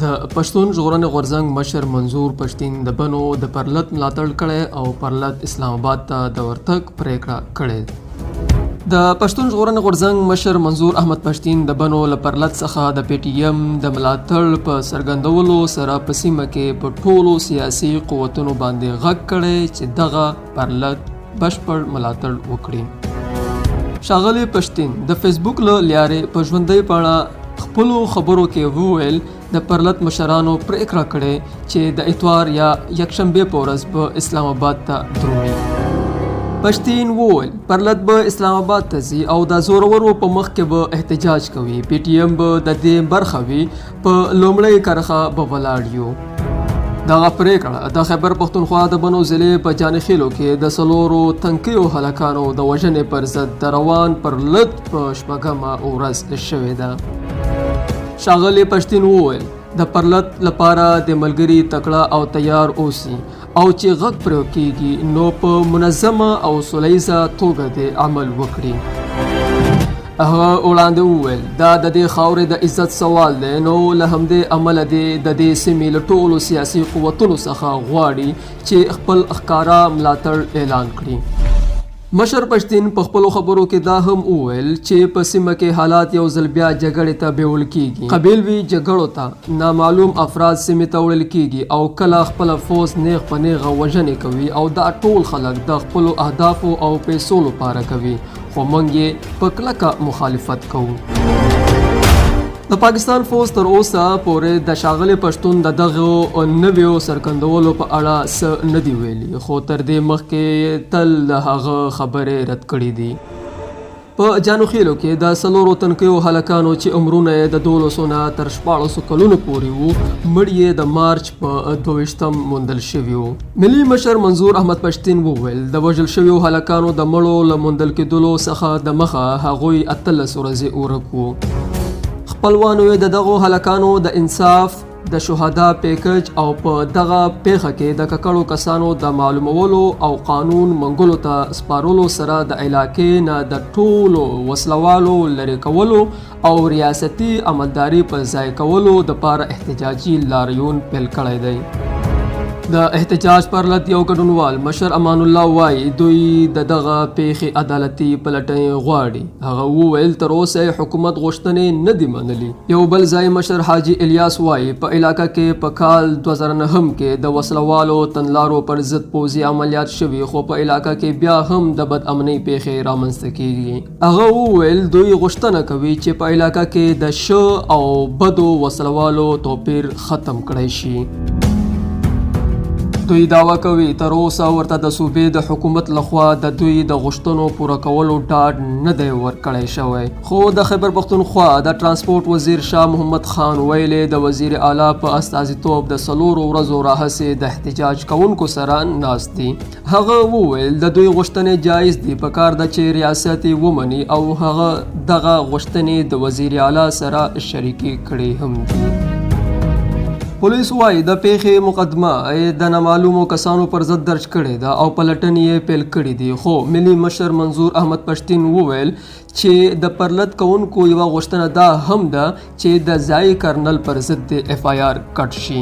د پښتون ژغورنې غورځنګ مشر منظور پښتین د بنو د پرلت ملاتړ کړی او پرلت اسلام آباد ته د ورتګ پرېکړه کړې. د پښتون ژغورنې غورځنګ مشر منظور احمد پښتین د بنو له پرلت څخه د پي ټي ایم د ملاتړ په څرګندولو سره په سیمه کې په ټولو سیاسي قوتونو باندې غږ کړی چې دغه پرلت بشپړ ملاتړ وکړي. ښاغلي پښتین د فیسبوک له لیارې په ژوندۍ پاڼه خپلو خبرو کې وویل، د پرلت مشرانو پرېکړه کړې چې د اتوار یا یکشنبې په ورځ به اسلام آباد ته درومي. پښتین وویل، پرلت به اسلام آباد ته ځي او د زورورو په مخ کې به احتجاج کوي، پي ټي ایم به د دې برخه وي، په لومړۍ کرښه به ولاړ یو. دغه پرېکړه د خیبر پښتونخوا د بنو ضلعې په جانخېلو کې د څلورو تنکیو هلکانو د وژنې پر ضد د روان پرلت په شپږمه ورځ شوې ده. ښاغلي پښتین وویل، د پرلت لپاره د ملګري تکړه او تیار اوسي او چې غږ پرې کېږي نو په منظمه او سوله ییزه توګه دې عمل وکړي. هغه وړاندې وویل، دا د دې خاورې د عزت سوال دی، نو له همدې امله دې د دې سیمې له ټولو سیاسي قوتونو څخه غواړي چې خپل ښکاره ملاتړ اعلان کړي. مشر پښتین په خپلو خبرو کې دا هم وویل چې په سیمه کې حالات یو ځل بیا جګړې ته بیول کیږي، قبیلوي جګړو ته نامعلوم افراد سیمې ته وړل کیږي او کله خپله فوځ نیغ په نیغه وژنې کوي او دا ټول خلک د خپلو اهدافو او پیسو لپاره کوي، خو موږ یې په کلکه مخالفت کوو. د پاکستان فوځ تر اوسه پورې د ښاغلي پښتون د دغو نویو څرګندولو په اړه څه نه دي ویلي، خو تر دې مخکې یې تل د هغه خبرې رد کړې دي. په جانوخېلو کې د څلورو تنکیو هلکانو چې عمرونه یې د دولسو نه تر شپاړسو کلونو پورې وو، مړي یې د مارچ په دوه موندل شوي وو. ملي مشر منظور احمد پښتین وویل، د وژل شویو هلکانو د مړو له موندل کېدلو څخه د مخه هغوی 18 ورځې ورک وو. خپلوانو یې د دغو هلکانو د انصاف، د شهدا پیکج او په دغه پیښه کې د ککړو کسانو د معلومولو او قانون منګولو ته سپارلو سره د علاقې نه د ټولو وسلوالو لرې کولو او ریاستي عملداري په ځای کولو دپاره احتجاجي لاریون پیل کړی دی. د احتجاج پرلت یو ګډونوال مشر امان الله وايي، دوی د دغه پیښې عدالتي پلټنې غواړي. هغه وویل، تر اوسه یې حکومت غوښتنې نه دي منلي. یو بل ځای مشر حاجي الیاس وايي، په علاقه کې په کال 2009 کې د وسلوالو تندلارو پر ضد پوځي عملیات شوي، خو په علاقه کې بیا هم د بدامنۍ پیښې رامنځته کیږي. هغه وویل، دوی غوښتنه کوي چې په علاقه کې د ښه او بدو وسلوالو توپیر ختم کړای شي. دوی دعوه کوي تر اوسه ورته د صوبې د حکومت لخوا د دوی د غوښتنو پوره کولو ډاډ نه دی ورکړی شوی. خو د خیبر پښتونخوا د ترانسپورت وزیر شاه محمد خان ویلي، د وزیر اعلی په استازیتوب د څلورو ورځو راهیسې د احتجاج کوونکو سره ناست دي. هغه وویل، د دوی غوښتنې جایز دي، په کار ده چې ریاست یې ومني او هغه دغه غوښتنې د وزیر اعلی سره شریکې کړې هم دي. پولیس وايي، د پیښې مقدمه یې د نامعلومو کسانو پر ضد درج کړې ده او پلټنې یې پیل کړې دي. خو ملي مشر منظور احمد پښتین وویل چې د پرلت کوونکو یوه غوښتنه دا هم ده چې د ځایي کرنل پر ضد دې اف آی آر کټ شي.